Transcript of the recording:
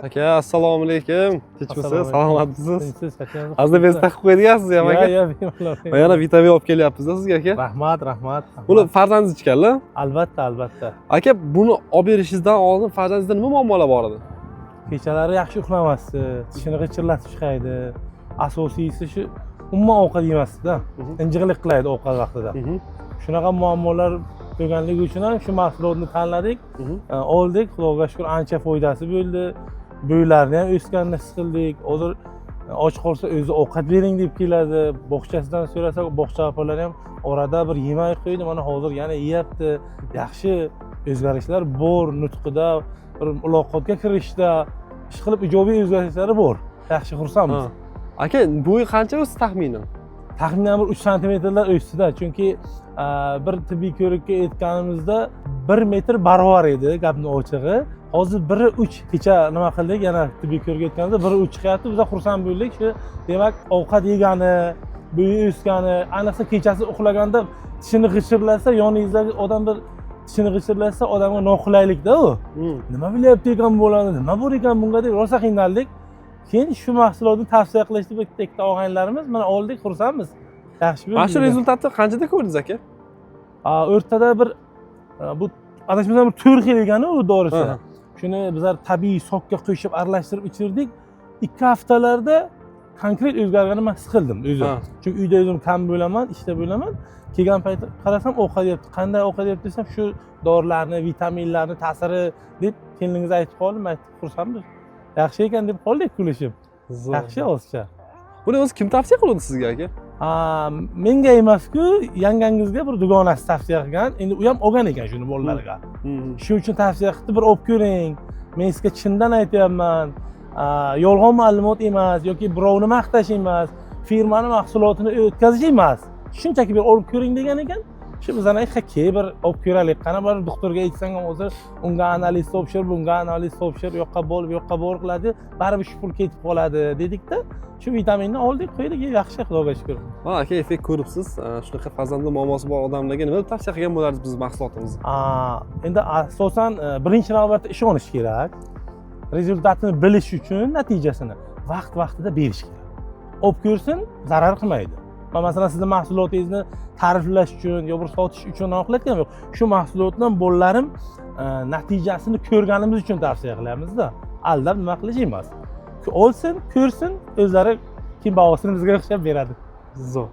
Aka, assalomu alaykum. Tinchmisiz, salomatmisiz? Tinchsiz. Azizlar, bez taqib qo'ydigansiz ham, aka. Yo, bemalol. Va yana vitamin olib kelyapmiz sizga, aka. Rahmat, rahmat. Buni farzandingiz ichganlar? Albatta, albatta. Aka, buni olib berishingizdan oldin farzandingizda nima muammolar bor edi? Kechalari yaxshi uxlamasdi, tishini g'ichirlatib chiqaydi. Asosiysi shu, umuman ovqat yemasdi-da. Injiqlik qilaydi ovqat vaqtida. Shunaqa muammolar bo'lganligi uchun ham shu mahsulotni tanladik, oldik. Xudoga shukur, ancha foydasi bo'ldi. Bo'ylarini ham o'sganini his qildik. Hozir och qolsa, o'zi ovqat bering deb keladi. Bog'chasidan so'rasak, bog'cha opalari ham orada bir yemay qo'ydi, mana hozir yana yeyapti. Yaxshi o'zgarishlar bor nutqida, bir muloqotga kirishda, ish qilib ijobiy o'zgarishlari bor. Yaxshi, xursandmiz. Ha. Aka, bo'yi qancha o'sdi taxminan? Taxminan bir 3 santimetrlar o'sdida, chunki bir tibbiy ko'rikka aytganimizda 1 metr barobar edi, gapni ochig'i. Hozir 1,3. Kecha nima qildik, yana tibbiy ko'rikka aytganimizda 1,3 chiqyapti. Biza xursand bo'ldik. Shu demak, ovqat yegani, bo'yi o'sgani, ayniqsa kechasi uxlaganda tishini g'ichirlasa, yoningizdagi odam bir tishini g'ichirlasa, odamga noqulaylikda u. Nima bilyapti ekan bo'ladi, nima bor ekan bunga deb rosa qiynaldik. Keyin shu mahsulotni tavsiya qilishdi bitta ikkita og'aynilarimiz, mana oldik, xursandmiz, yaxshi bo'ldi. Mana shu результат ni qanchada ko'rdingiz, aka? O'rtada bir bu adashmasam bir 4 xil ekanu u dorisi. Shuni bizlar tabiiy сок ka qo'shib, aralashtirib ichirdik. 2 haftalarda konkret o'zgarganini man his qildim o'zim. Chunki uyda o'zim kam bo'laman, ishda bo'laman. Kelgan payt qarasam, ovqat yeyapti. Qanday ovqat yeyapti desam, shu dorilarni, vitaminlarni ta'siri deb keliningiz aytib qoldim. Aytib, xursandmiz, yaxshi ekan deb qoldik kulishib. Yaxshi hozircha. Buni o'zi kim tavsiya qildi sizga, aka? Menga emasku, yangangizga bir dugonasi tavsiya qilgan. Endi u ham olgan ekan shuni bolalariga, shuning uchun tavsiya qildi: bir olib ko'ring, men sizga chindan aytyapman, yolg'on ma'lumot emas yoki birovni maqtash emas, firmani mahsulotini o'tkazish emas, shunchaki bir olib ko'ring degan ekan. Shu bizani aytdik, kel, bir olib ko'raylik, qani, borib doktorga aytsang ham, hozir unga analiz topshir, bunga analiz topshir, u yoqqa bor, bu yoqqa bor qiladi, baribir shu pul ketib qoladi dedikda, shu vitaminni oldik, qo'ydik, yaxshi, xudoga shukur. Ha, aka, effekt ko'ribsiz. Shunaqa farzandli muammosi bor odamlarga nima deb tavsiya qilgan bo'lardingiz biz mahsulotimizni? Endi asosan birinchi navbatda ishonish kerak. Результат ini bilish uchun natijasini vaqt vaqtida berish kerak. Olib ko'rsin, zarar qilmaydi. Man masalan sizni mahsulotingizni ta'riflash uchun yo bir sotish uchun nima qilayotganim yo'q. Shu mahsulotdan bolalarim natijasini ko'rganimiz uchun tavsiya qilyapmizda, aldab nima qilish emas. Olsin, ko'rsin, o'zlari keyin bahosini bizga o'xshab beradi. Zo'r.